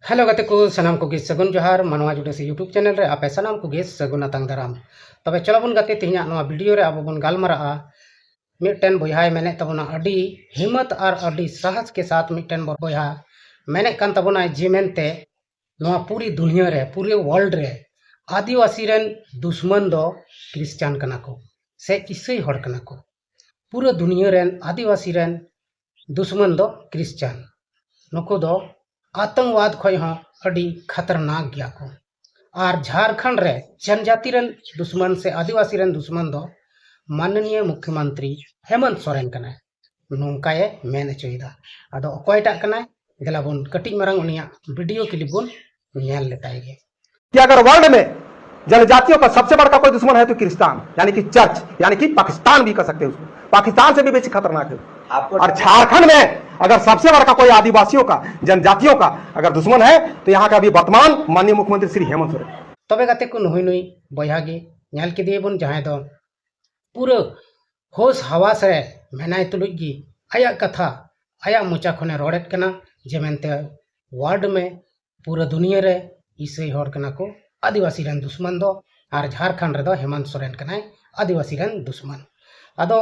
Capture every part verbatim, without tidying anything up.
Hello ᱜᱟᱛᱮ ᱠᱚ, ᱥᱟᱱᱟᱢ ᱠᱚᱜᱮ ᱥᱟᱹᱜᱩᱱ ᱡᱚᱦᱟᱨ᱾ ᱢᱟᱱᱣᱟ ᱡᱩᱰᱟᱹᱥᱤ YouTube ᱪᱮᱱᱮᱞ ᱨᱮ ᱟᱯᱮ ᱥᱟᱱᱟᱢ ᱠᱚᱜᱮ ᱥᱟᱹᱜᱩᱱ ᱟᱛᱟᱝ ᱫᱟᱨᱟᱢ᱾ ᱛᱚᱵᱮ ᱪᱚᱞᱚ ᱵᱚᱱ ᱜᱟᱛᱮ, ᱛᱮᱦᱮᱧᱟᱜ ᱱᱚᱣᱟ ᱵᱷᱤᱰᱤᱭᱳ ᱨᱮ ᱟᱵᱚ ᱵᱚᱱ ᱜᱟᱞᱢᱟᱨᱟᱜᱼᱟ᱾ ᱢᱤᱫᱴᱮᱱ ᱵᱚᱭᱦᱟᱭ ᱢᱮᱱᱮᱫ ᱛᱟᱵᱚᱱᱟ, ᱟᱹᱰᱤ ᱦᱤᱢᱢᱚᱛ ᱟᱨ ᱟᱹᱰᱤ ᱥᱟᱦᱚᱥ ᱠᱮ ᱥᱟᱛᱷ ᱢᱤᱫᱴᱮᱱ ᱵᱚ-, ᱵᱚᱭᱦᱟ ᱢᱮᱱᱮᱫ ᱠᱟᱱ ᱛᱟᱵᱚᱱᱟᱭ ᱡᱮ ᱢᱮᱱᱛᱮ ᱱᱚᱣᱟ ᱯᱩᱨᱤ ᱫᱩᱱᱤᱭᱟᱹ ᱨᱮ, ᱯᱩᱨᱤ ᱣᱟᱨᱞᱰ ᱨᱮ ᱟᱹᱫᱤᱵᱟᱹᱥᱤ ᱨᱮᱱ ᱫᱩᱥᱢᱟᱱ ᱫᱚ ᱠᱷᱨᱤᱥᱪᱟᱱ ᱠᱟᱱᱟ ᱠᱚ ᱥᱮ ᱤᱥᱟᱹᱭ ᱦᱚᱲ ᱠᱟᱱᱟ ᱠᱚ᱾ ᱯᱩᱨᱟᱹ ᱫᱩᱱᱤᱭᱟᱹ ᱨᱮᱱ ᱟᱹᱫᱤᱵᱟᱹᱥᱤ ᱨᱮᱱ ᱫᱩᱥᱢᱟᱱ ᱫᱚ ᱠᱷᱨᱤᱥᱪᱟᱱ᱾ ᱱᱩᱠᱩ ᱫᱚ ᱟᱛᱚᱝᱠᱣᱟᱫ ᱠᱷᱚᱱ ᱦᱚᱸ ᱟᱹᱰᱤ ᱠᱷᱟᱛᱟᱨᱱᱟᱠ ᱜᱮᱭᱟ ᱠᱚ᱾ ᱟᱨ ᱡᱷᱟᱲᱠᱷᱚᱸᱰ ᱨᱮ ᱡᱚᱱᱡᱟᱛᱤ ᱨᱮᱱ ᱫᱩᱥᱢᱟᱱ ᱥᱮ ᱟᱹᱫᱤᱵᱟᱹᱥᱤ ᱨᱮᱱ ᱫᱩᱥᱢᱟᱱ ᱫᱚ ᱢᱟᱱᱱᱤᱭᱚ ᱢᱩᱠᱷᱭᱚᱢᱚᱱᱛᱨᱤ ᱦᱮᱢᱚᱱᱛ ᱥᱚᱨᱮᱱ ᱠᱟᱱᱟᱭ᱾ ᱱᱚᱝᱠᱟᱭ ᱢᱮᱱ ᱦᱚᱪᱚᱭᱮᱫᱟ᱾ ᱟᱫᱚ ᱚᱠᱚᱭᱴᱟᱜ ᱠᱟᱱᱟᱭ? ᱫᱮᱞᱟ ᱵᱚᱱ ᱠᱟᱹᱴᱤᱡ ᱢᱟᱨᱟᱝ ᱩᱱᱤᱭᱟᱜ ᱵᱷᱤᱰᱤᱭᱳ ᱠᱞᱤᱯ ᱵᱚᱱ ᱧᱮᱞ ᱞᱮᱛᱟᱭ ᱜᱮ᱾ कि अगर वर्ल्ड में जनजातियों का सबसे बड़ा कोई दुश्मन है तो क्रिस्तान, यानी कि चर्च, यानी कि पाकिस्तान भी कह सकते हैं उसको। पाकिस्तान से भी बेसी खतरनाक है। आपको और झारखंड में अगर सबसे बड़ा कोई आदिवासियों का, जनजातियों का अगर दुश्मन है, तो यहाँ का अभी वर्तमान माननीय मुख्यमंत्री श्री हेमंत सोरेन। ᱛᱚᱵᱮ ᱜᱟᱛᱮ ᱠᱚ, ᱱᱩᱭ ᱱᱩᱭ ᱵᱚᱭᱦᱟ ᱜᱮ ᱧᱮᱞ ᱠᱮᱫᱮᱭᱟᱵᱚᱱ, ᱡᱟᱦᱟᱸᱭ ᱫᱚ ᱯᱩᱨᱟᱹ ᱦᱳᱥ ᱦᱟᱣᱟᱥ ᱨᱮ ᱢᱮᱱᱟᱭ ᱛᱩᱞᱩᱡ ᱜᱮ ᱟᱭᱟᱜ ᱠᱟᱛᱷᱟ ᱟᱭᱟᱜ ᱢᱚᱪᱟ ᱠᱷᱚᱱᱮ ᱨᱚᱲᱮᱫ ᱠᱟᱱᱟ ᱡᱮ ᱢᱮᱱᱛᱮ ᱣᱟᱨᱞᱰ ᱢᱮ, ᱯᱩᱨᱟᱹ ᱫᱩᱱᱤᱭᱟᱹ ᱨᱮ ᱤᱥᱟᱹᱭ ᱦᱚᱲ ᱠᱟᱱᱟ ᱠᱚ ᱟᱹᱫᱤᱵᱟᱹᱥᱤ ᱨᱮᱱ ᱫᱩᱥᱢᱟᱱ ᱫᱚ, ᱟᱨ ᱡᱷᱟᱲᱠᱷᱚᱸᱰ ᱨᱮᱫᱚ ᱦᱮᱢᱚᱱᱛ ᱥᱚᱨᱮᱱ ᱠᱟᱱᱟᱭ ᱟᱹᱫᱤᱵᱟᱹᱥᱤ ᱨᱮᱱ ᱫᱩᱥᱢᱟᱱ᱾ ᱟᱫᱚ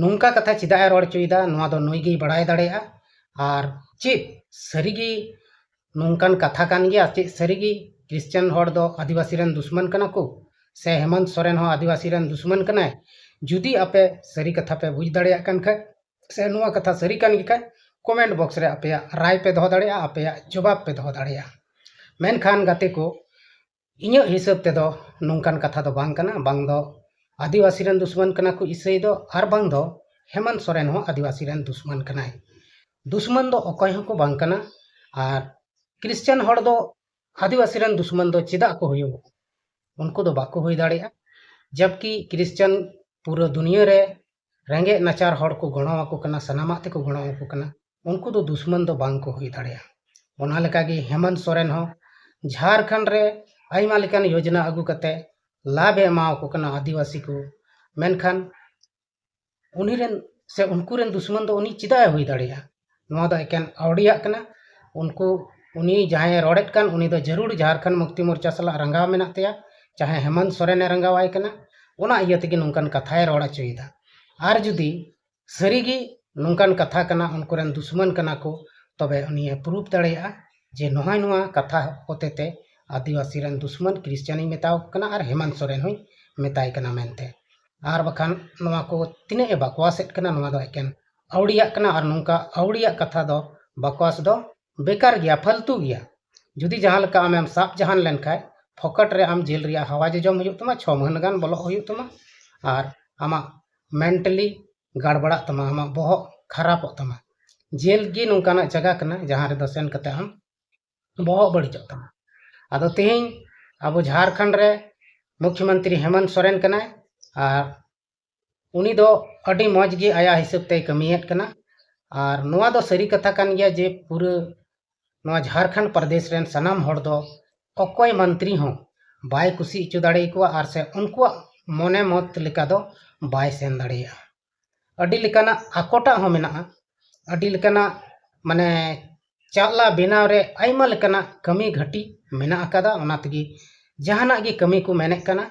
ᱱᱚᱝᱠᱟ ᱠᱟᱛᱷᱟ ᱪᱮᱫᱟᱜ ᱮ ᱨᱚᱲ ᱦᱚᱪᱚᱭᱮᱫᱟ, ᱱᱚᱣᱟ ᱫᱚ ᱱᱩᱭ ᱜᱮᱭ ᱵᱟᱲᱟᱭ ᱫᱟᱲᱮᱭᱟᱜᱼᱟ᱾ ᱟᱨ ᱪᱮᱫ ᱥᱟᱹᱨᱤᱜᱮ ᱱᱚᱝᱠᱟᱱ ᱠᱟᱛᱷᱟ ᱠᱟᱱ ᱜᱮᱭᱟ, ᱪᱮᱫ ᱥᱟᱹᱨᱤᱜᱮ ᱠᱷᱨᱤᱥᱪᱟᱱ ᱦᱚᱲ ᱫᱚ ᱟᱹᱫᱤᱵᱟᱹᱥᱤ ᱨᱮᱱ ᱫᱩᱥᱢᱟᱱ ᱠᱟᱱᱟ ᱠᱚ, ᱥᱮ ᱦᱮᱢᱚᱱᱛ ᱥᱚᱨᱮᱱ ᱦᱚᱸ ᱟᱹᱫᱤᱵᱟᱹᱥᱤ ᱨᱮᱱ ᱫᱩᱥᱢᱟᱱ ᱠᱟᱱᱟᱭ? ᱡᱩᱫᱤ ᱟᱯᱮ ᱥᱟᱹᱨᱤ ᱠᱟᱛᱷᱟ ᱯᱮ ᱵᱩᱡᱽ ᱫᱟᱲᱮᱭᱟᱜ ᱠᱟᱱ ᱠᱷᱟᱡ, ᱥᱮ ᱱᱚᱣᱟ ᱠᱟᱛᱷᱟ ᱥᱟᱹᱨᱤ ᱠᱟᱱ ᱜᱮ ᱠᱷᱟᱡ, ᱠᱚᱢᱮᱱᱴ ᱵᱚᱠᱥ ᱨᱮ ᱟᱯᱮᱭᱟᱜ ᱨᱟᱭ ᱯᱮ ᱫᱚᱦᱚ ᱫᱟᱲᱮᱭᱟᱜᱼᱟ, ᱟᱯᱮᱭᱟᱜ ᱡᱚᱵᱟᱵ ᱯᱮ ᱫᱚᱦᱚ ᱫᱟᱲᱮᱭᱟᱜᱼᱟ᱾ ᱢᱮᱱᱠᱷᱟᱱ ᱜᱟᱛᱮ ᱠᱚ, ᱤᱧᱟᱹᱜ ᱦᱤᱥᱟᱹᱵ ᱛᱮᱫᱚ ᱱᱚᱝᱠᱟᱱ ᱠᱟᱛᱷᱟ ᱫᱚ ᱵᱟᱝ ᱠᱟᱱᱟ, ᱵᱟᱝ ᱫᱚ ᱟᱹᱫᱤᱵᱟᱹᱥᱤ ᱨᱮᱱ ᱫᱩᱥᱢᱟᱱ ᱠᱟᱱᱟ ᱠᱚ ᱤᱥᱟᱹᱭ ᱫᱚ, ᱟᱨ ᱵᱟᱝ ᱫᱚ ᱦᱮᱢᱚᱱᱛ ᱥᱚᱨᱮᱱ ᱦᱚᱸ ᱟᱹᱫᱤᱵᱟᱹᱥᱤ ᱨᱮᱱ ᱫᱩᱥᱢᱟᱱ ᱠᱟᱱᱟᱭ᱾ ᱫᱩᱥᱢᱟᱱ ᱫᱚ ᱚᱠᱚᱭ ᱦᱚᱸᱠᱚ ᱵᱟᱝ ᱠᱟᱱᱟ᱾ ᱟᱨ ᱠᱷᱨᱤᱥᱪᱟᱱ ᱦᱚᱲ ᱫᱚ ᱟᱹᱫᱤᱵᱟᱹᱥᱤ ᱨᱮᱱ ᱫᱩᱥᱢᱟᱱ ᱫᱚ ᱪᱮᱫᱟᱜ ᱠᱚ ᱦᱩᱭᱩᱜᱼᱟ? ᱩᱱᱠᱩ ᱫᱚ ᱵᱟᱠᱚ ᱦᱩᱭ ᱫᱟᱲᱮᱭᱟᱜᱼᱟ᱾ ᱡᱟᱵᱠᱤ ᱠᱷᱨᱤᱥᱪᱟᱱ ᱯᱩᱨᱟᱹ ᱫᱩᱱᱤᱭᱟᱹ ᱨᱮ ᱨᱮᱸᱜᱮᱡ ᱱᱟᱪᱟᱨ ᱦᱚᱲ ᱠᱚ ᱜᱚᱲᱚ ᱟᱠᱚ ᱠᱟᱱᱟ, ᱥᱟᱱᱟᱢᱟᱜ ᱛᱮᱠᱚ ᱜᱚᱲᱚ ᱟᱠᱚ ᱠᱟᱱᱟ, ᱩᱱᱠᱩ ᱫᱚ ᱫᱩᱥᱢᱟᱱ ᱫᱚ ᱵᱟᱝ ᱠᱚ ᱦᱩᱭ ᱫᱟᱲᱮᱭᱟᱜᱼᱟ᱾ ᱚᱱᱟ ᱞᱮᱠᱟᱜᱮ ᱦᱮᱢᱚᱱᱛ ᱥᱚᱨᱮᱱ ᱦᱚᱸ ᱡᱷᱟᱲᱠᱷᱚᱸᱰ ᱨᱮ ᱟᱭᱢᱟ ᱞᱮᱠᱟᱱ ᱭᱳᱡᱚᱱᱟ ᱟᱹᱜᱩ ᱠᱟᱛᱮ ᱞᱟᱵᱷ ᱮ ᱮᱢᱟ ᱟᱠᱚ ᱠᱟᱱᱟ ᱟᱹᱫᱤᱵᱟᱹᱥᱤ ᱠᱚ, ᱢᱮᱱᱠᱷᱟᱱ ᱩᱱᱤ ᱨᱮᱱ ᱥᱮ ᱩᱱᱠᱩ ᱨᱮᱱ ᱫᱩᱥᱢᱟᱱ ᱫᱚ ᱩᱱᱤ ᱪᱮᱫᱟᱜ ᱮ ᱦᱩᱭ ᱫᱟᱲᱮᱭᱟᱜᱼᱟ? ᱱᱚᱣᱟ ᱫᱚ ᱮᱠᱮᱱ ᱟᱹᱣᱲᱤᱭᱟᱜ ᱠᱟᱱᱟ᱾ ᱩᱱᱠᱩ ᱩᱱᱤ ᱡᱟᱦᱟᱸᱭᱮ ᱨᱚᱲᱮᱫ ᱠᱟᱱ, ᱩᱱᱤ ᱫᱚ ᱡᱟᱹᱨᱩᱲ ᱡᱷᱟᱨᱠᱷᱚᱸᱰ ᱢᱩᱠᱛᱤ ᱢᱳᱨᱪᱟ ᱥᱟᱞᱟᱜ ᱨᱟᱸᱜᱟᱣ ᱢᱮᱱᱟᱜ ᱛᱟᱭᱟ, ᱪᱟᱦᱮ ᱦᱮᱢᱚᱱᱛ ᱥᱚᱨᱮᱱᱮ ᱨᱟᱸᱜᱟᱣᱟᱭ ᱠᱟᱱᱟ, ᱚᱱᱟ ᱤᱭᱟᱹ ᱛᱮᱜᱮ ᱱᱚᱝᱠᱟᱱ ᱠᱟᱛᱷᱟᱭ ᱨᱚᱲ ᱦᱚᱪᱚᱭᱮᱫᱟ᱾ ᱟᱨ ᱡᱩᱫᱤ ᱥᱟᱹᱨᱤᱜᱮ ᱱᱚᱝᱠᱟᱱ ᱠᱟᱛᱷᱟ ᱠᱟᱱᱟ, ᱩᱱᱠᱩ ᱨᱮᱱ ᱫᱩᱥᱢᱟᱱ ᱠᱟᱱᱟ ᱠᱚ, ᱛᱚᱵᱮ ᱩᱱᱤᱭᱮ ᱯᱨᱩᱯ ᱫᱟᱲᱮᱭᱟᱜᱼᱟ ᱡᱮ ᱱᱚᱜᱼᱚᱭ ᱱᱚᱣᱟ ᱠᱟᱛᱷᱟ ᱦᱚᱛᱮ ᱛᱮ ᱟᱹᱫᱤᱵᱟᱹᱥᱤ ᱨᱮᱱ ᱫᱩᱥᱢᱟᱱ ᱠᱨᱤᱥᱪᱟᱱᱤᱧ ᱢᱮᱛᱟᱣ ᱠᱚ ᱠᱟᱱᱟ ᱟᱨ ᱦᱮᱢᱚᱱᱛ ᱥᱚᱨᱮᱱ ᱦᱚᱸᱧ ᱢᱮᱛᱟᱭ ᱠᱟᱱᱟ ᱢᱮᱱᱛᱮ᱾ ᱟᱨ ᱵᱟᱠᱷᱟᱱ ᱱᱚᱣᱟ ᱠᱚ ᱛᱤᱱᱟᱹᱜ ᱮ ᱵᱟᱠᱣᱟᱥᱮᱫ ᱠᱟᱱᱟ, ᱱᱚᱣᱟ ᱫᱚ ᱮᱠᱮᱱ ᱟᱹᱣᱲᱤᱭᱟᱜ ᱠᱟᱱᱟ᱾ ᱟᱨ ᱱᱚᱝᱠᱟ ᱟᱹᱣᱲᱤᱭᱟᱜ ᱠᱟᱛᱷᱟ ᱫᱚ, ᱵᱟᱠᱣᱟᱥ ᱫᱚ ᱵᱮᱠᱟᱨ ᱜᱮᱭᱟ, ᱯᱷᱟᱞᱛᱩ ᱜᱮᱭᱟ᱾ ᱡᱩᱫᱤ ᱡᱟᱦᱟᱸ ᱞᱮᱠᱟ ᱟᱢᱮᱢ ᱥᱟᱵ ᱡᱟᱦᱟᱱ ᱞᱮᱱᱠᱷᱟᱱ, ᱯᱷᱚᱠᱟᱴ ᱨᱮ ᱟᱢ ᱡᱮᱞ ᱨᱮᱭᱟᱜ ᱦᱟᱣᱟ ᱡᱚᱡᱚᱢ ᱦᱩᱭᱩᱜ ᱛᱟᱢᱟ, ᱪᱷᱚ ᱢᱟᱹᱦᱱᱟᱹ ᱜᱟᱱ ᱵᱚᱞᱚᱜ ᱦᱩᱭᱩᱜ ᱛᱟᱢᱟ, ᱟᱨ ᱟᱢᱟᱜ ᱢᱮᱱᱴᱟᱞᱤ ᱜᱟᱲᱵᱟᱲᱟᱜ ᱛᱟᱢᱟ, ᱟᱢᱟᱜ ᱵᱚᱦᱚᱜ ᱠᱷᱟᱨᱟᱯᱚᱜ ᱛᱟᱢᱟ᱾ ᱡᱮᱞ ᱜᱮ ᱱᱚᱝᱠᱟᱱᱟᱜ ᱡᱟᱭᱜᱟ ᱠᱟᱱᱟ ᱡᱟᱦᱟᱸ ᱨᱮᱫᱚ ᱥᱮᱱ ᱠᱟᱛᱮ ᱟᱢ ᱵᱚᱦᱚᱜ ᱵᱟᱹᱲᱤᱡᱚᱜ ᱛᱟᱢᱟ᱾ ᱟᱫᱚ ᱛᱮᱦᱮᱧ ᱟᱵᱚ ᱡᱷᱟᱲᱠᱷᱚᱸᱰ ᱨᱮ ᱢᱩᱠᱷᱭᱚᱢᱚᱱᱛᱨᱤ ᱦᱮᱢᱚᱱᱛ ᱥᱚᱨᱮᱱ ᱠᱟᱱᱟᱭ, ᱟᱨ ᱩᱱᱤ ᱫᱚ ᱟᱹᱰᱤ ᱢᱚᱡᱽ ᱜᱮ ᱟᱭᱟᱜ ᱦᱤᱥᱟᱹᱵ ᱛᱮᱭ ᱠᱟᱹᱢᱤᱭᱮᱫ ᱠᱟᱱᱟ᱾ ᱟᱨ ᱱᱚᱣᱟ ᱫᱚ ᱥᱟᱹᱨᱤ ᱠᱟᱛᱷᱟ ᱠᱟᱱ ᱜᱮᱭᱟ ᱡᱮ ᱯᱩᱨᱟᱹ ᱱᱚᱣᱟ ᱡᱷᱟᱲᱠᱷᱚᱸᱰ ᱯᱨᱚᱫᱮᱥ ᱨᱮᱱ ᱥᱟᱱᱟᱢ ᱦᱚᱲ ᱫᱚ ᱚᱠᱚᱭ ᱢᱚᱱᱛᱨᱤ ᱦᱚᱸ ᱵᱟᱭ ᱠᱩᱥᱤ ᱦᱚᱪᱚ ᱫᱟᱲᱮᱭᱟᱠᱚᱣᱟ ᱟᱨ ᱥᱮ ᱩᱱᱠᱩᱣᱟᱜ ᱢᱚᱱᱮ ᱢᱚᱛ ᱞᱮᱠᱟ ᱫᱚ ᱵᱟᱭ ᱥᱮᱱ ᱫᱟᱲᱮᱭᱟᱜᱼᱟ᱾ ᱟᱹᱰᱤ ᱞᱮᱠᱟᱱᱟᱜ ᱟᱠᱚᱴᱟᱜ ᱦᱚᱸ ᱢᱮᱱᱟᱜᱼᱟ, ᱟᱹᱰᱤ ᱞᱮᱠᱟᱱᱟᱜ ᱢᱟᱱᱮ ᱪᱟᱞᱟ ᱵᱮᱱᱟᱣ ᱨᱮ ᱟᱭᱢᱟ ᱞᱮᱠᱟᱱᱟᱜ ᱠᱟᱹᱢᱤ ᱜᱷᱟᱹᱴᱤ ᱢᱮᱱᱟᱜ ᱟᱠᱟᱫᱟ᱾ ᱚᱱᱟ ᱛᱮᱜᱮ ᱡᱟᱦᱟᱱᱟᱜ ᱜᱮ ᱠᱟᱹᱢᱤ ᱠᱚ ᱢᱮᱱᱮᱫ ᱠᱟᱱᱟ,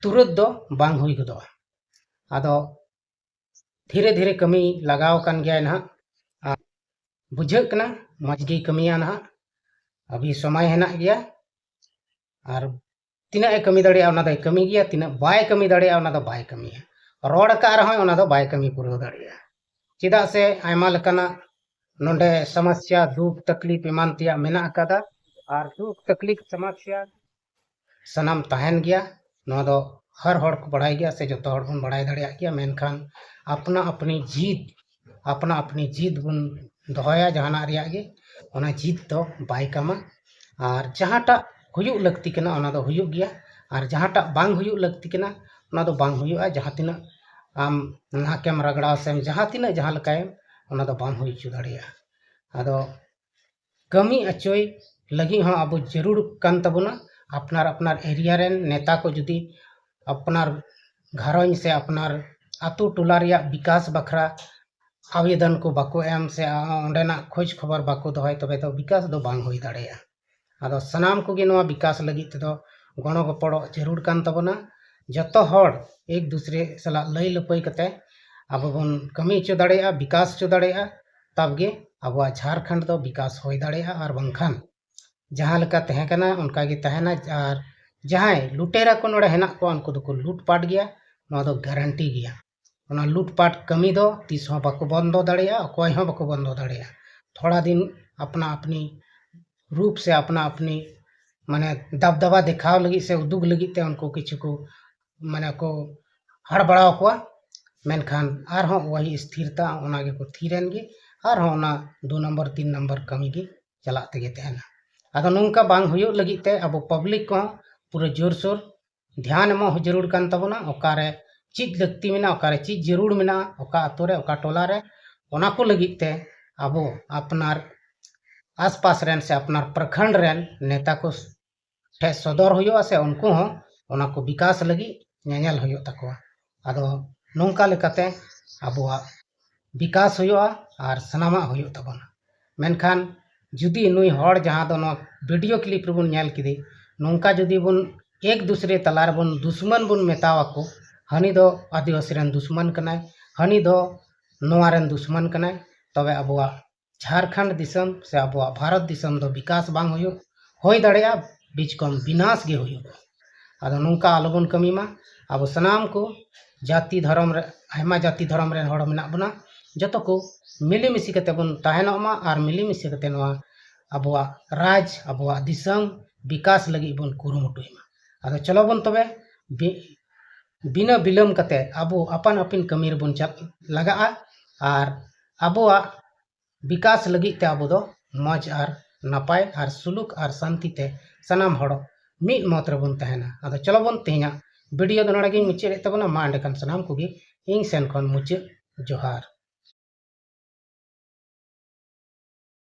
ᱛᱩᱨᱟᱹᱛ ᱫᱚ ᱵᱟᱝ ᱦᱩᱭ ᱜᱚᱫᱚᱜᱼᱟ᱾ ᱟᱫᱚ ᱫᱷᱤᱨᱮ ᱫᱷᱤᱨᱮ ᱠᱟᱹᱢᱤ ᱞᱟᱜᱟᱣ ᱟᱠᱟᱱ ᱜᱮᱭᱟᱭ ᱱᱟᱦᱟᱜ᱾ ᱟᱨ ᱵᱩᱡᱷᱟᱹᱜ ᱠᱟᱱᱟ ᱢᱚᱡᱽ ᱜᱮᱭ ᱠᱟᱹᱢᱤᱭᱟ ᱱᱟᱦᱟᱜ᱾ ᱟᱹᱵᱤ ᱥᱚᱢᱚᱭ ᱦᱮᱱᱟᱜ ᱜᱮᱭᱟ᱾ ᱟᱨ ᱛᱤᱱᱟᱹᱜ ᱮ ᱠᱟᱹᱢᱤ ᱫᱟᱲᱮᱭᱟᱜᱼᱟ, ᱚᱱᱟ ᱫᱚᱭ ᱠᱟᱹᱢᱤ ᱜᱮᱭᱟ᱾ ᱛᱤᱱᱟᱹᱜ ᱵᱟᱭ ᱠᱟᱹᱢᱤ ᱫᱟᱲᱮᱭᱟᱜᱼᱟ, ᱚᱱᱟ ᱫᱚ ᱵᱟᱭ ᱠᱟᱹᱢᱤᱭᱟ᱾ ᱨᱚᱲ ᱟᱠᱟᱫ ᱨᱮᱦᱚᱸᱭ, ᱚᱱᱟ ᱫᱚ ᱵᱟᱭ ᱠᱟᱹᱢᱤ ᱯᱩᱨᱟᱹᱣ ᱫᱟᱲᱮᱭᱟᱜᱼᱟ᱾ ᱪᱮᱫᱟᱜ ᱥᱮ ᱟᱭᱢᱟ ᱞᱮᱠᱟᱱᱟᱜ ᱱᱚᱰᱮ ᱥᱚᱢᱚᱥᱥᱟ, ᱫᱩᱠ ᱛᱟᱠᱞᱤᱯ ᱮᱢᱟᱱ ᱛᱮᱭᱟᱜ ᱢᱮᱱᱟᱜ ᱟᱠᱟᱫᱟ᱾ ᱟᱨ ᱫᱩᱠ ᱛᱟᱠᱞᱤᱯ ᱥᱚᱢᱚᱥᱥᱟ ᱥᱟᱱᱟᱢ ᱛᱟᱦᱮᱱ ᱜᱮᱭᱟ᱾ ᱱᱚᱣᱟ ᱫᱚ ᱦᱟᱨ ᱦᱚᱲ ᱠᱚ ᱵᱟᱲᱟᱭ ᱜᱮᱭᱟ ᱥᱮ ᱡᱚᱛᱚ ᱦᱚᱲ ᱵᱚᱱ ᱵᱟᱲᱟᱭ ᱫᱟᱲᱮᱭᱟᱜ ᱜᱮᱭᱟ᱾ ᱢᱮᱱᱠᱷᱟᱱ ᱟᱯᱱᱟ ᱟᱯᱱᱤ ᱡᱤᱫ, ᱟᱯᱱᱟ ᱟᱯᱱᱤ ᱡᱤᱫ ᱵᱚᱱ ᱫᱚᱦᱚᱭᱟ ᱡᱟᱦᱟᱱᱟᱜ ᱨᱮᱭᱟᱜ ᱜᱮ, ᱚᱱᱟ ᱡᱤᱫ ᱫᱚ ᱵᱟᱭ ᱠᱟᱢᱟ᱾ ᱟᱨ ᱡᱟᱦᱟᱸᱴᱟᱜ ᱦᱩᱭᱩᱜ ᱞᱟᱹᱠᱛᱤ ᱠᱟᱱᱟ, ᱚᱱᱟ ᱫᱚ ᱦᱩᱭᱩᱜ ᱜᱮᱭᱟ᱾ ᱟᱨ ᱡᱟᱦᱟᱸᱴᱟᱜ ᱵᱟᱝ ᱦᱩᱭᱩᱜ ᱞᱟᱹᱠᱛᱤ ᱠᱟᱱᱟ, ᱚᱱᱟ ᱫᱚ ᱵᱟᱝ ᱦᱩᱭᱩᱜᱼᱟ᱾ ᱡᱟᱦᱟᱸ ᱛᱤᱱᱟᱹᱜ ᱟᱢ ᱱᱟᱦᱟᱠᱮᱢ ᱨᱟᱜᱽᱲᱟᱣ ᱥᱮᱢ ᱡᱟᱦᱟᱸ ᱛᱤᱱᱟᱹᱜ ᱡᱟᱦᱟᱸ ᱞᱮᱠᱟᱭᱮᱢ, ᱚᱱᱟ ᱫᱚ ᱵᱟᱝ ᱦᱩᱭ ᱦᱚᱪᱚ ᱫᱟᱲᱮᱭᱟᱜᱼᱟ᱾ ᱟᱫᱚ ᱠᱟᱹᱢᱤ ᱚᱪᱚᱭ ᱞᱟᱹᱜᱤᱫ ᱦᱚᱸ ᱟᱵᱚ ᱡᱟᱹᱨᱩᱲ ᱠᱟᱱ ᱛᱟᱵᱚᱱᱟ᱾ ᱟᱯᱱᱟᱨ ᱟᱯᱱᱟᱨ ᱮᱨᱤᱭᱟ ᱨᱮᱱ ᱱᱮᱛᱟ ᱠᱚ ᱡᱩᱫᱤ ᱟᱯᱱᱟᱨ ᱜᱷᱟᱨᱚᱸᱡᱽ ᱥᱮ ᱟᱯᱱᱟᱨ ᱟᱛᱳ ᱴᱚᱞᱟ ᱨᱮᱭᱟᱜ ᱵᱤᱠᱟᱥ ᱵᱟᱠᱷᱨᱟ ᱟᱵᱮᱫᱚᱱ ᱠᱚ ᱵᱟᱠᱚ ᱮᱢ ᱥᱮ ᱚᱸᱰᱮᱱᱟᱜ ᱠᱷᱳᱡᱽ ᱠᱷᱚᱵᱚᱨ ᱵᱟᱠᱚ ᱫᱚᱦᱚᱭ, ᱛᱚᱵᱮ ᱫᱚ ᱵᱤᱠᱟᱥ ᱫᱚ ᱵᱟᱝ ᱦᱩᱭ ᱫᱟᱲᱮᱭᱟᱜᱼᱟ᱾ ᱟᱫᱚ ᱥᱟᱱᱟᱢ ᱠᱚᱜᱮ ᱱᱚᱣᱟ ᱵᱤᱠᱟᱥ ᱞᱟᱹᱜᱤᱫ ᱛᱮᱫᱚ ᱜᱚᱲᱚ ᱜᱚᱯᱚᱲᱚ ᱡᱟᱹᱨᱩᱲ ᱠᱟᱱ ᱛᱟᱵᱚᱱᱟ᱾ ᱡᱚᱛᱚ ᱦᱚᱲ ᱮᱠ ᱫᱩᱥᱨᱮ ᱥᱟᱞᱟᱜ ᱞᱟᱹᱭ ᱞᱟᱹᱯᱟᱹᱭ ᱠᱟᱛᱮ ᱟᱵᱚ ᱵᱚᱱ ᱠᱟᱹᱢᱤ ᱦᱚᱪᱚ ᱫᱟᱲᱮᱭᱟᱜᱼᱟ, ᱵᱤᱠᱟᱥ ᱦᱚᱪᱚ ᱫᱟᱲᱮᱭᱟᱜᱼᱟ᱾ ᱛᱟᱵ ᱜᱮ ᱟᱵᱚᱣᱟᱜ ᱡᱷᱟᱲᱠᱷᱚᱸᱰ ᱫᱚ ᱵᱤᱠᱟᱥ ᱦᱩᱭ ᱫᱟᱲᱮᱭᱟᱜᱼᱟ᱾ ᱟᱨ ᱵᱟᱝᱠᱷᱟᱱ ᱡᱟᱦᱟᱸ ᱞᱮᱠᱟ ᱛᱟᱦᱮᱸ ᱠᱟᱱᱟ ᱚᱱᱠᱟ ᱜᱮ ᱛᱟᱦᱮᱱᱟ᱾ ᱟᱨ ᱡᱟᱦᱟᱸᱭ ᱞᱩᱴᱮᱨᱟ ᱠᱚ ᱱᱚᱰᱮ ᱦᱮᱱᱟᱜ ᱠᱚᱣᱟ, ᱩᱱᱠᱩ ᱫᱚᱠᱚ ᱞᱩᱴᱯᱟᱴ ᱜᱮᱭᱟ, ᱱᱚᱣᱟ ᱫᱚ ᱜᱟᱨᱟᱱᱴᱤ ᱜᱮᱭᱟ᱾ ᱚᱱᱟ ᱞᱩᱴᱯᱟᱴ ᱠᱟᱹᱢᱤ ᱫᱚ ᱛᱤᱥ ᱦᱚᱸ ᱵᱟᱠᱚ ᱵᱚᱱᱫᱚ ᱫᱟᱲᱮᱭᱟᱜᱼᱟ, ᱚᱠᱚᱭ ᱦᱚᱸ ᱵᱟᱠᱚ ᱵᱚᱱᱫᱚ ᱫᱟᱲᱮᱭᱟᱜᱼᱟ᱾ ᱛᱷᱚᱲᱟ ᱫᱤᱱ ᱟᱯᱱᱟ ᱟᱯᱱᱤ ᱨᱩᱯ ᱥᱮ ᱟᱯᱱᱟ ᱟᱯᱱᱤ ᱢᱟᱱᱮ ᱫᱟᱵᱫᱟᱵᱟ ᱫᱮᱠᱷᱟᱣ ᱞᱟᱹᱜᱤᱫ ᱥᱮ ᱩᱫᱩᱜ ᱞᱟᱹᱜᱤᱫ ᱛᱮ ᱩᱱᱠᱩ ᱠᱤᱪᱷᱩ ᱠᱚ ᱢᱟᱱᱮ ᱠᱚ ᱦᱟᱲ ᱵᱟᱲᱟᱣ ᱠᱚᱣᱟ, ᱢᱮᱱᱠᱷᱟᱱ ᱟᱨᱦᱚᱸ ᱣᱟᱦᱤ ᱥᱛᱷᱤᱨᱛᱟ ᱚᱱᱟ ᱜᱮᱠᱚ ᱛᱷᱤᱨᱮᱱ ᱜᱮ, ᱟᱨᱦᱚᱸ ᱚᱱᱟ ᱫᱩ ᱱᱚᱢᱵᱚᱨ ᱛᱤᱱ ᱱᱚᱢᱵᱚᱨ ᱠᱟᱹᱢᱤ ᱜᱮ ᱪᱟᱞᱟᱜ ᱛᱮᱜᱮ ᱛᱟᱦᱮᱱᱟ᱾ ᱟᱫᱚ ᱱᱚᱝᱠᱟ ᱵᱟᱝ ᱦᱩᱭᱩᱜ ᱞᱟᱹᱜᱤᱫ ᱛᱮ ᱟᱵᱚ ᱯᱟᱵᱽᱞᱤᱠ ᱠᱚᱦᱚᱸ ᱯᱩᱨᱟᱹ ᱡᱳᱨᱥᱳᱨ ᱫᱷᱮᱭᱟᱱ ᱮᱢᱚᱜ ᱡᱟᱹᱨᱩᱲ ᱠᱟᱱ ᱛᱟᱵᱚᱱᱟ᱾ ᱚᱠᱟᱨᱮ ᱪᱮᱫ ᱞᱟᱹᱠᱛᱤ ᱢᱮᱱᱟᱜᱼᱟ, ᱚᱠᱟᱨᱮ ᱪᱮᱫ ᱡᱟᱹᱨᱩᱲ ᱢᱮᱱᱟᱜᱼᱟ, ᱚᱠᱟ ᱟᱛᱳ ᱨᱮ, ᱚᱠᱟ ᱴᱚᱞᱟ ᱨᱮ, ᱚᱱᱟ ᱠᱚ ᱞᱟᱹᱜᱤᱫ ᱛᱮ ᱟᱵᱚ ᱟᱯᱱᱟᱨ ᱟᱥᱯᱟᱥ ᱨᱮᱱ ᱥᱮ ᱟᱯᱱᱟᱨ ᱯᱨᱚᱠᱷᱚᱸᱰ ᱨᱮᱱ ᱱᱮᱛᱟ ᱠᱚ ᱴᱷᱮᱱ ᱥᱚᱫᱚᱨ ᱦᱩᱭᱩᱜᱼᱟ ᱥᱮ ᱩᱱᱠᱩ ᱦᱚᱸ ᱚᱱᱟ ᱠᱚ ᱵᱤᱠᱟᱥ ᱞᱟᱹᱜᱤᱫ ᱧᱮᱧᱮᱞ ᱦᱩᱭᱩᱜ ᱛᱟᱠᱚᱣᱟ᱾ ᱟᱫᱚ ᱱᱚᱝᱠᱟ ᱞᱮᱠᱟᱛᱮ ᱟᱵᱚᱣᱟᱜ ᱵᱤᱠᱟᱥ ᱦᱩᱭᱩᱜᱼᱟ ᱟᱨ ᱥᱟᱱᱟᱢᱟᱜ ᱦᱩᱭᱩᱜ ᱛᱟᱵᱚᱱᱟ᱾ ᱢᱮᱱᱠᱷᱟᱱ ᱡᱩᱫᱤ ᱱᱩᱭ ᱦᱚᱲ ᱡᱟᱦᱟᱸ ᱫᱚ ᱱᱚᱣᱟ ᱵᱷᱤᱰᱤᱭᱳ ᱠᱞᱤᱯ ᱨᱮᱵᱚᱱ ᱧᱮᱞ ᱠᱮᱫᱮ, ᱱᱚᱝᱠᱟ ᱡᱩᱫᱤ ᱵᱚᱱ ᱮᱠ ᱫᱩᱥᱨᱮ ᱛᱟᱞᱟ ᱨᱮᱵᱚᱱ ᱫᱩᱥᱢᱟᱱ ᱵᱚᱱ ᱢᱮᱛᱟᱣᱟᱠᱚ, ᱦᱟᱹᱱᱤ ᱫᱚ ᱟᱹᱫᱤᱵᱟᱹᱥᱤ ᱨᱮᱱ ᱫᱩᱥᱢᱟᱱ ᱠᱟᱱᱟᱭ, ᱦᱟᱹᱱᱤ ᱫᱚ ᱱᱚᱣᱟ ᱨᱮᱱ ᱫᱩᱥᱢᱟᱱ ᱠᱟᱱᱟᱭ, ᱛᱚᱵᱮ ᱟᱵᱚᱣᱟᱜ ᱡᱷᱟᱲᱠᱷᱚᱸᱰ ᱫᱤᱥᱚᱢ ᱥᱮ ᱟᱵᱚᱣᱟᱜ ᱵᱷᱟᱨᱚᱛ ᱫᱤᱥᱚᱢ ᱫᱚ ᱵᱤᱠᱟᱥ ᱵᱟᱝ ᱦᱩᱭᱩᱜ, ᱦᱩᱭ ᱫᱟᱲᱮᱭᱟᱜᱼᱟ, ᱵᱤᱪᱠᱚᱢ ᱵᱤᱱᱟᱥ ᱜᱮ ᱦᱩᱭᱩᱜᱼᱟ᱾ ᱟᱫᱚ ᱱᱚᱝᱠᱟ ᱟᱞᱚᱵᱚᱱ ᱠᱟᱹᱢᱤ ᱢᱟ᱾ ᱟᱵᱚ ᱥᱟᱱᱟᱢ ᱠᱚ ᱡᱟᱹᱛᱤ ᱫᱷᱚᱨᱚᱢ ᱨᱮ, ᱟᱭᱢᱟ ᱡᱟᱹᱛᱤ ᱫᱷᱚᱨᱚᱢ ᱨᱮᱱ ᱦᱚᱲ ᱢᱮᱱᱟᱜ ᱵᱚᱱᱟ, ᱡᱚᱛᱚ ᱠᱚ ᱢᱤᱞᱮᱢᱤᱥᱮ ᱠᱟᱛᱮ ᱵᱚᱱ ᱛᱟᱦᱮᱱᱚᱜ ᱢᱟ ᱟᱨ ᱢᱤᱞᱮᱢᱤᱥᱮ ᱠᱟᱛᱮ ᱱᱚᱣᱟ ᱟᱵᱚᱣᱟᱜ ᱨᱟᱡᱽ, ᱟᱵᱚᱣᱟᱜ ᱫᱤᱥᱚᱢ ᱵᱤᱠᱟᱥ ᱞᱟᱹᱜᱤᱫ ᱵᱚᱱ ᱠᱩᱨᱩᱢᱩᱴᱩᱭ ᱢᱟ᱾ ᱟᱫᱚ ᱪᱚᱞᱚ ᱵᱚᱱ ᱛᱚᱵᱮ ᱵᱤ-, ᱵᱤᱱᱟᱹ ᱵᱤᱞᱚᱢ ᱠᱟᱛᱮ ᱟᱵᱚ ᱟᱯᱟᱱ ᱟᱹᱯᱤᱱ ᱠᱟᱹᱢᱤ ᱨᱮᱵᱚᱱ ᱪᱟᱞ ᱞᱟᱜᱟᱜᱼᱟ ᱟᱨ ᱟᱵᱚᱣᱟᱜ ᱵᱤᱠᱟᱥ ᱞᱟᱹᱜᱤᱫ ᱛᱮ ᱟᱵᱚ ᱫᱚ ᱢᱚᱡᱽ ᱟᱨ ᱱᱟᱯᱟᱭ ᱟᱨ ᱥᱩᱞᱩᱠ ᱟᱨ ᱥᱟᱱᱛᱤ ᱛᱮ ᱥᱟᱱᱟᱢ ᱦᱚᱲ ᱢᱤᱫ ᱢᱚᱛ ᱨᱮᱵᱚᱱ ᱛᱟᱦᱮᱱᱟ᱾ ᱟᱫᱚ ᱪᱚᱞᱚ ᱵᱚᱱ ᱛᱮᱦᱮᱧᱟᱜ ᱵᱷᱤᱰᱤᱭᱳ ᱫᱚ ᱱᱚᱰᱮ ᱜᱤᱧ ᱢᱩᱪᱟᱹᱫ ᱮᱫ ᱛᱟᱵᱚᱱᱟ᱾ ᱢᱟ ᱮᱸᱰᱮᱠᱷᱟᱱ ᱥᱟᱱᱟᱢ ᱠᱚᱜᱮ ᱤᱧ ᱥᱮᱱ ᱠᱷᱚᱱ ᱢᱩᱪᱟᱹᱫ ᱡᱚᱦᱟᱨ᱾